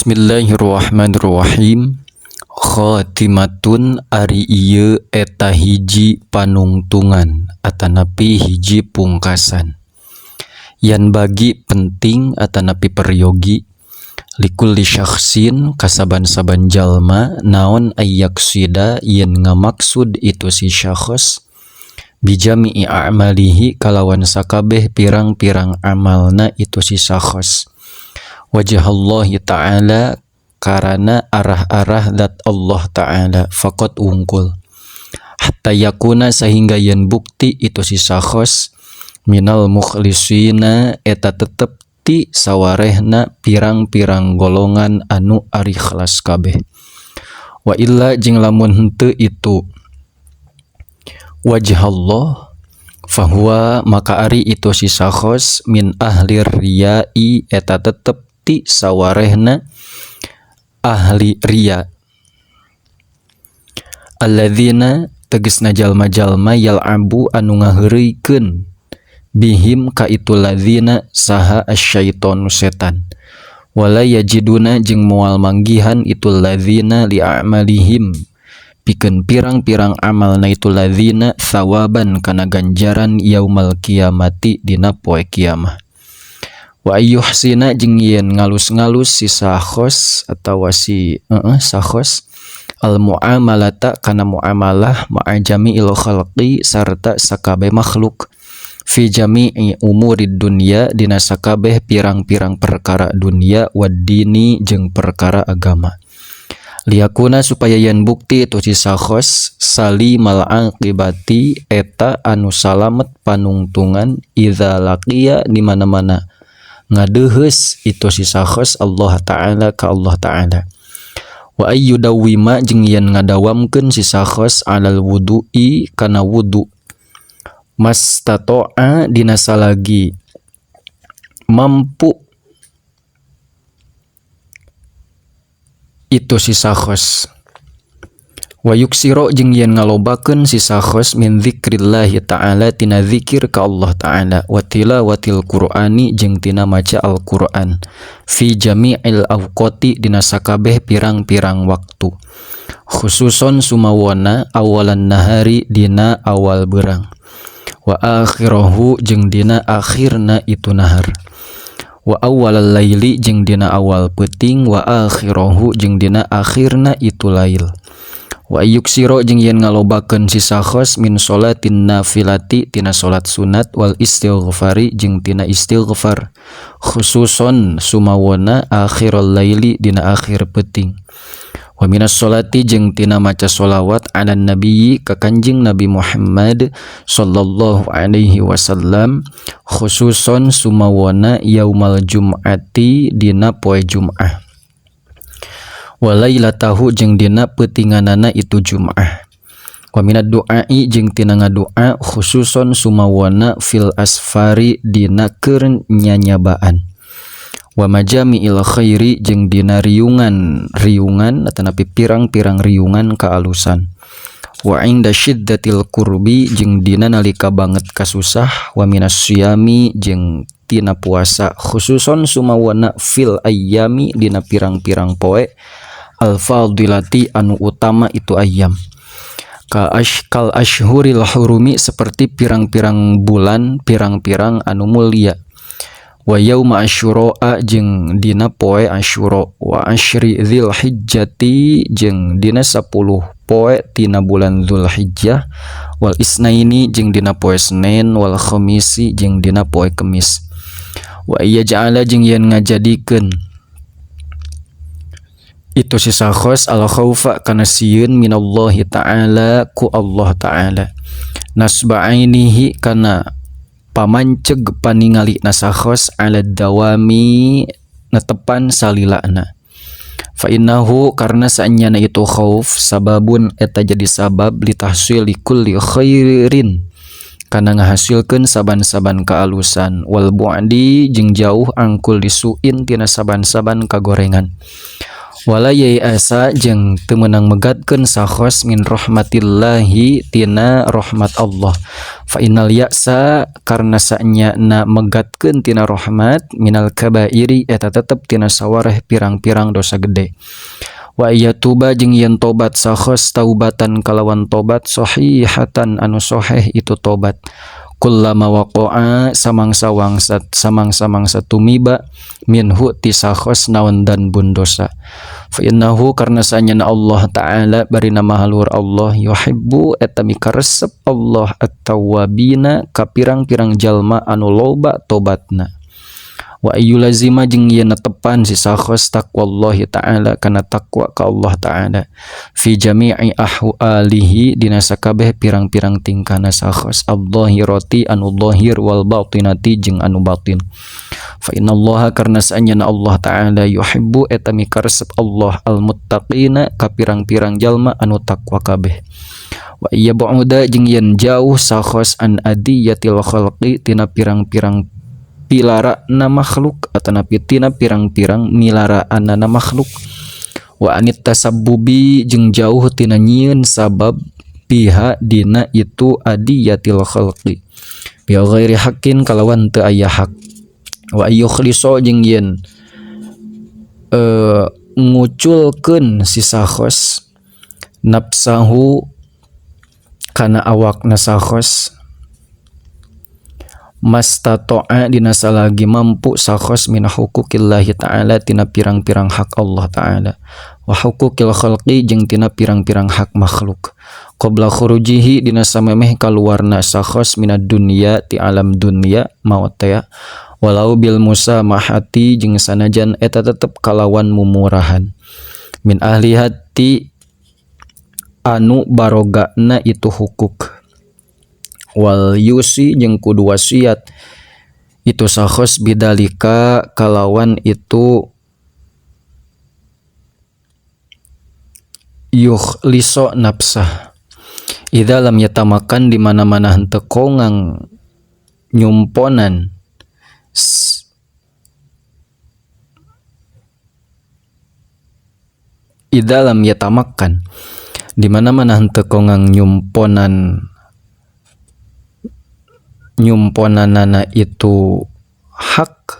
Bismillahirrahmanirrahim. Khatimatun ari ieu eta hiji panungtungan atanapi hiji pungkasan. Yan bagi penting atanapi peryogi likulli syakhsin kasaban-saban jalma naon ayyaksida yen ngamaksud itu si syakhs bijami'i a'malihi kalawan sakabeh pirang-pirang amalna itu si syakhs. Wajahallahi ta'ala karana arah-arah zat Allah ta'ala faqat wungkul hatta yakuna sehingga yen bukti itu si syakhs minal mukhlisina eta tetep ti sawarehna pirang-pirang golongan anu ari ikhlas kabeh. Wa illa jeung lamun henteu itu wajhallah fahuwa maka ari itu si syakhs min ahli riyai eta tetep ti sawarehna ahli riya alladzina tegesna jalma-jalma yal'abu anu ngaheureuykeun bihim ka itu ladzina saha asyaitonu setan wala yajiduna jeung moal manggihan itu ladzina li a'malihim pikeun pirang-pirang amalna itu ladzina thawaban kana ganjaran yaumal kiamati dina poe kiamah. Wa ayyuhsina jeung yen ngalus-ngalus si sakhos atawa si sakhos al muamalata kana muamalah ma'a jami'il khalqi sarta sakabeh makhluk fi jami'i umurid dunya dina sakabeh pirang-pirang perkara dunya wad dini jeung perkara agama. Liyakuna supaya yen bukti itu si sakhos salimal aqibati eta anu salamet panungtungan idza laqiya di mana-mana ngadeuheus itu si sakhos Allah ta'ala ka Allah ta'ala. Wa ayyudawwima jeung yen ngadawamkeun si sakhos alal wudu'i kana wudu mastato'a dina salagi mampu itu si sakhos. Wa yuksiro jeung yen ngalobakeun si sakhos min dzikrillahi ta'ala tina zikir ka Allah ta'ala wa tilawatil qur'ani jeung tina maca Al-Qur'an fi jami'il awqati dina sakabeh pirang-pirang waktu khususon sumawona awalan nahari dina awal berang wa akhirahu jeung dina akhirna itu nahar wa awalal laili jeung dina awal peuting wa akhirahu jeung dina akhirna itu lail. Wa ayyuksiro jeung yen ngalobakeun si sakhos min sholatin nafilati tina salat sunat wal istighfari jeung tina istighfar khususon sumawona akhirul laili dina akhir peuting. Wa minas sholati jeung tina maca sholawat ala nabiyyi ka kanjeng Nabi Muhammad sallallahu alaihi wasallam khususon sumawona yaumal jum'ati dina poe Jum'ah wa lailatahu jeung dina peutinganana itu Jum'ah. Wa minad du'ai jeung tina ngadoa khususon sumawona fil asfari dina keur nyanyabaan. Wa majami'il khairi jeung dina riungan-riungan atanapi pirang-pirang riungan kaalusan. Wa inda syiddatil kurbi jeung dina nalika banget kasusah wa minas siyami jeung tina puasa khususon sumawona fil ayyami dina pirang-pirang poe al-fadilati anu utama itu ayam. Kal ashhuril hurumi seperti pirang-pirang bulan, pirang-pirang anu mulia. Wa yauma asyura jeung dina poe Asyura wa asyri dzulhijjati jeung dina 10 poe tina bulan Dzulhijjah wal isnaini jeung dina poe Senin wal khamisi jeung dina poe Kemis. Wa yaj'ala jeung yen ngajadikeun itu si sakhos al khaufa kana sieun minallahi ta'ala ku Allah ta'ala nasba ainihi kana pamanceg paningali nasakhos ala dawami netepan salilana. Fa innahu karena saenyana itu khauf sababun eta jadi sabab litahsili kulli khairin kana ngahasilkeun saban-saban kaalusan wal bu'di jeung jauh angkul disuin tina saban-saban kagorengan. Wala asa jeung teu meunang megatkeun sakhos min rahmatillahi tina rahmat Allah. Fa innal ya'sa karna sanyana megatkeun tina rahmat minal kabairi eta tetep tina sawareh pirang-pirang dosa gede. Wa iyatuba jeung yen tobat sakhos taubatan kalawan tobat sahihatan anu sahih itu tobat. Kullama waqa'a samangsa-wangsat samangsa-mangsa tumiba minhu ti sakhos naon dan bun dosa. Fa innahu karna sanyana Allah ta'ala barina mahalur Allah yuhibbu eta mikaresep Allah at-tawwabina ka pirang-pirang jalma anu loba tobatna. Wa ayyulazima jeung yen netepan si sakhos taqwallahi ta'ala kana taqwa ka Allah ta'ala fi jami'i ahwalihi dina sakabeh pirang-pirang tingkahna sakhos al-zahirati anu zahir wal batinati jeung anu batin. Fa innallaha karna saanyana Allah ta'ala yuhibbu eta mikaresep Allah al-muttaqina ka pirang-pirang jalma anu taqwa kabeh. Wa yab'uda jeung yen jauh sakhos an adiyatil khalqi tina pirang-pirang pilara na makhluk atanapi tina pirang-pirang milaraanana makhluk. Wa anit tasabbubi jeung jauh tina nyieun sabab piha dina itu adiyatil khalqi bi ghairi haqqin kalawan teu aya hak. Wa yukhliso jeung yen nguculkeun si sakhos nafsahu kana awakna sakhos mastata'a dina salagi mampu sakhos min huquqillahi ta'ala tina pirang-pirang hak Allah ta'ala wa huquqil khalqi jeung tina pirang-pirang hak makhluk qabla khurujihi dina samemeh kaluarna sakhos minad dunya ti alam dunya maut teh walau bil musamahati jeung sanajan eta tetep kalawan mumurahan min ahli hati anu barogana itu hukuk wal yusi jeung kudu wasiat itu sakhos bidalika kalawan itu yukhliso nafsah idza lam yatamakan di mana-mana henteu kongang nyumponan idza lam yatamakan di mana-mana henteu kongang nyumponan nyumponanana itu hak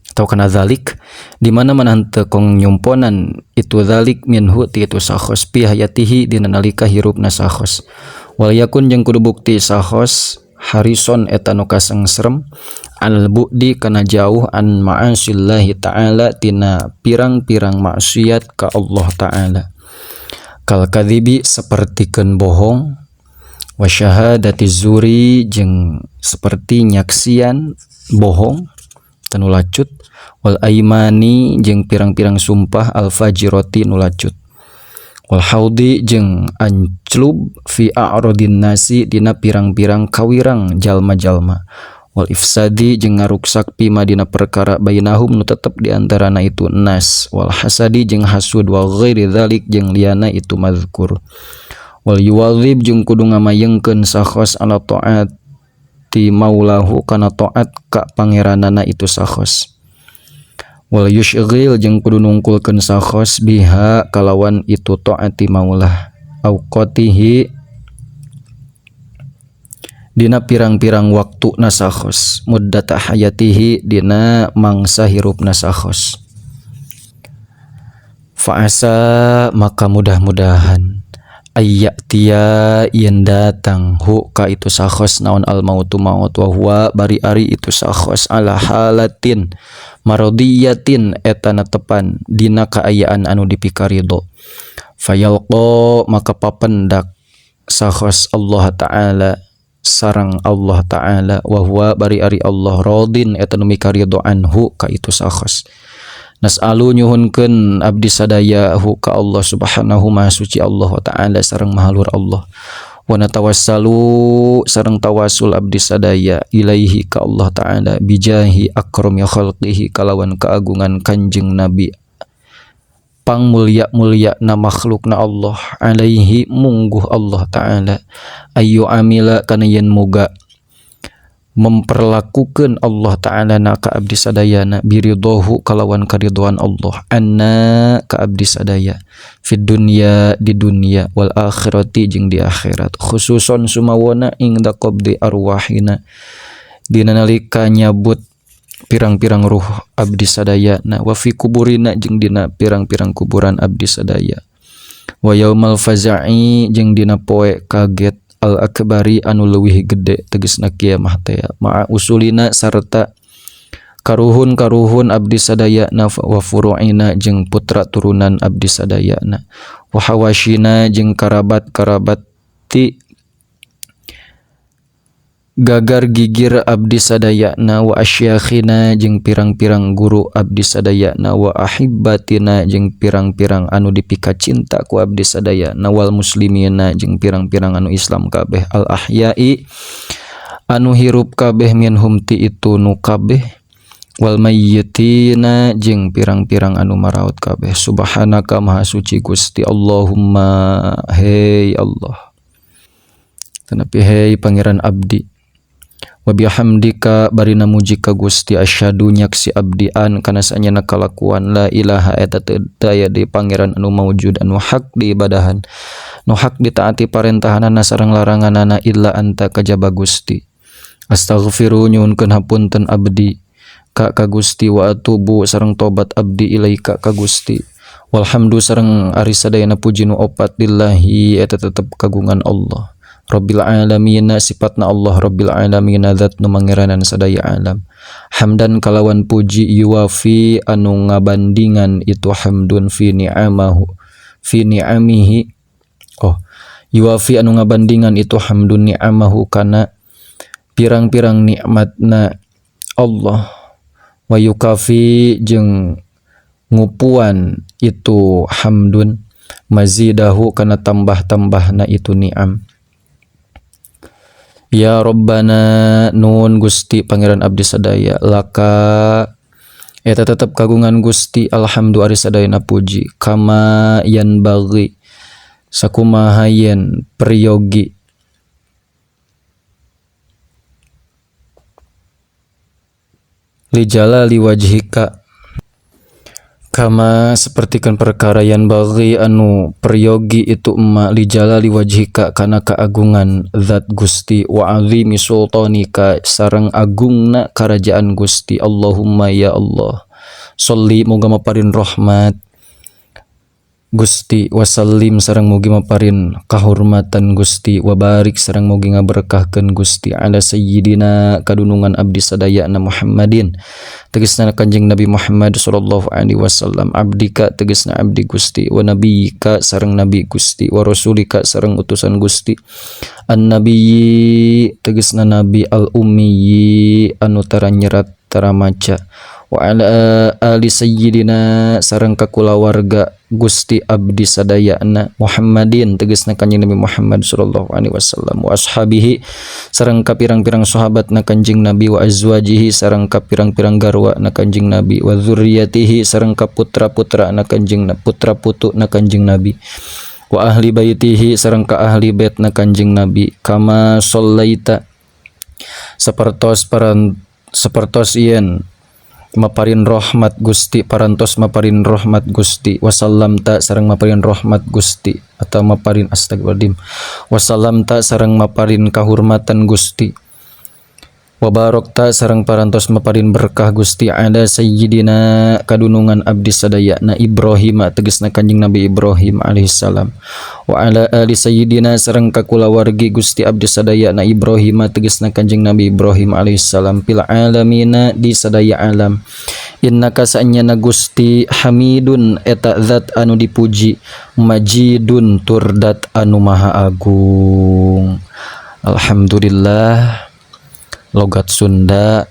atau kana zalik di mana-mana henteu kong nyumponan itu zalik minhu ti itu sakhos pi hayatihi dina nalika hirupna sakhos wal yakun jeung kudu bukti sakhos harison eta nu kasengserem al bu'di kana jauh an ma'asillahi ta'ala tina pirang-pirang maksiat ka Allah ta'ala kal kadzibi sapertikeun bohong wa syahadati zuri jeung seperti nyaksian bohong tanu lacut wal aimani jeung pirang-pirang sumpah al fajirati nu lacut wal haudi jeung anclub fi a'radin nasi dina pirang-pirang kawirang jalma-jalma wal ifsadi jeung ngaruksak pima dina perkara bainahum nu tetep di antarana itu nas wal hasadi jeung hasud wa ghairi dzalik jeung liyana itu mazkur wal yuwadzib jeung kudu ngamayengkeun sakhos ala taati maulahu kana taat ka pangeranana itu sakhos wal yushghil jeung kudu nungkulkeun sakhos biha kalawan itu taati maulah auqatihi dina pirang-pirang waktu nasakhos muddata hayatihi dina mangsa hirupna sakhos fa'asa maka mudah-mudahan ayyatiya yen datang hu ka itu sakhos naon al mautu maut wa huwa bari ari itu sakhos ala halatin marodiyatin eta netepan dina kaayaan anu dipikarido fayalqa maka papendak sakhos Allah ta'ala sarang Allah ta'ala wa huwa bari ari Allah radin eta nu mikarido anhu ka itu sakhos nas'alu nyuhunkeun abdi sadaya hu ka Allah subhanahu maha suci Allah ta'ala sareng mahalur Allah wa natawassalu sareng tawasul abdi sadaya ilaihi ka Allah ta'ala bijahi akrami khalqihi kalawan keagungan kanjeng Nabi pangmulia-mulia na makhlukna Allah alaihi mungguh Allah ta'ala ayu amila kana yen muga Memperlakukeun Allah Ta'ala na ka abdi sadayana biridhohu kalawan karidhoan Allah anna ka abdi sadaya fid dunya di dunya wal akhirati jeung di akhirat khususon sumawona ingda qabdi arwahina dina nalika nyabut pirang-pirang ruh abdi sadayana wa fi kuburina jeung dina pirang-pirang kuburan abdi sadaya wa yaumal faza'i jeung dina poe kaget al akbari anu leuwih gede tegesna kiamah teh ma'a usulina sarta karuhun-karuhun abdi sadayana wa furu'ina jeung putra turunan abdi sadayana wa hawashina jeung karabat-karabat ti gagar gigir abdi sadayana wa asyakhina jeung pirang-pirang guru abdi sadayana wa ahibbatina jeung pirang-pirang anu dipika cinta ku abdi sadayana wal muslimina jeung pirang-pirang anu Islam kabeh al ahya'i anu hirup kabeh minhum ti itu nu kabeh wal mayyitina jeung pirang-pirang anu maraot kabeh. Subhanaka maha suci Gusti Allahumma hey Allah tanapi hey pangeran abdi wa bihamdika barina muji ka Gusti asyhadu nyaksi abdi an kana saanyana kalakuan la ilaha eta teu daya di pangeran anu maujud anu hak diibadahan nu hak ditaati parentahanana sareng laranganana illa anta kajaba Gusti. Astaghfiru nyuhunkeun hapunten abdi ka ka Gusti wa atubu sareng tobat abdi ilaika ka Gusti. Walhamdu sareng ari sadayana puji nu opat lillahi eta tetep kagungan Allah Rabbil alamin sifatna Allah Rabbil alamin zat nu mangeranan sadaya alam. Hamdan kalawan puji yuwafi anu ngabandingan itu hamdun fi ni'amahu fi ni'amihi oh yuwafi anu ngabandingan itu hamdun ni'amahu kana pirang-pirang nikmatna Allah wa yukafi jeung ngupuan itu hamdun mazidahu kana tambah-tambahna itu ni'am. Ya Rabbana nun Gusti Pangeran abdi sadaya laka eta tetep kagungan Gusti alhamdu ari sadayana puji kama yan bagi sakumaha yen peryogi li jalali wajhika kama sapertikeun perkara yan bagi anu peryogi itu emma li jalali wajhika kana keagungan zat Gusti wa azimi sultanika sareng agungna karajaan Gusti. Allahumma ya Allah sholli moga maparin rahmat Gusti wasallim sareng mugi maparin kahormatan Gusti wabarik sareng mugi ngaberkahkeun Gusti ala sayyidina kadunungan abdi sadayana Muhammadin tegasna Kanjeng Nabi Muhammad sallallahu alaihi wasallam abdika tegasna abdi Gusti wa nabiyika sareng nabi Gusti wa rasulika sareng utusan Gusti annabiyyi tegasna nabi al ummi anu tara nyerat tara maca wa ala ali sayyidina sareng ka kulawarga Gusti abdi sadayana Muhammadin tegasna Kanjeng Nabi Muhammad sallallahu alaihi wasallam wa ashabihi sareng ka pirang-pirang sahabatna Kanjeng Nabi wa azwajihi sareng ka pirang-pirang garwana Kanjeng Nabi wa dzurriyyatihi sareng ka putra-putrana Kanjeng putra putuna Kanjeng Nabi wa ahli baitihi sareng ka ahli baitna Kanjeng Nabi kama shallaita sapertos sapertos yen maparin rahmat Gusti parantos maparin rahmat Gusti wasallam ta sareng maparin rahmat Gusti atau maparin astagfirullahaladzim wasallam ta sareng maparin kahormatan Gusti wabarokta sareng parantos maparin berkah Gusti ala sayyidina kadunungan abdi sadayana Ibrahim tegasna Kanjeng Nabi Ibrahim alaihissalam wa ala ali sayyidina sareng ka kulawargi Gusti abdi sadayana Ibrahim tegasna Kanjeng Nabi Ibrahim alaihissalam fil alamina di sadaya alam. Innaka saanyana Gusti Hamidun eta zat anu dipuji majidun tur dat anu maha agung. Alhamdulillah logat Sunda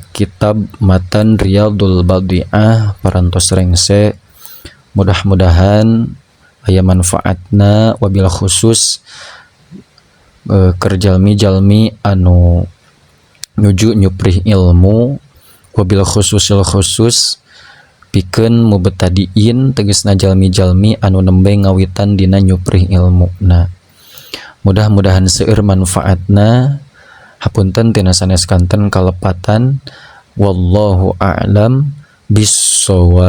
kitab Matan Riyadul Badiah parantos rengse mudah-mudahan aya manfaatna wabil khusus keur jalmi-jalmi anu nuju nyuprih ilmu wabil khususil khusus pikeun mubtadiin tegasna jalmi-jalmi anu nembe ngawitan dina nyuprih ilmu. Nah, mudah-mudahan seueur manfaatna. Hapunten tina sanes kanten kalepatan. Wallahu a'lam bissawab.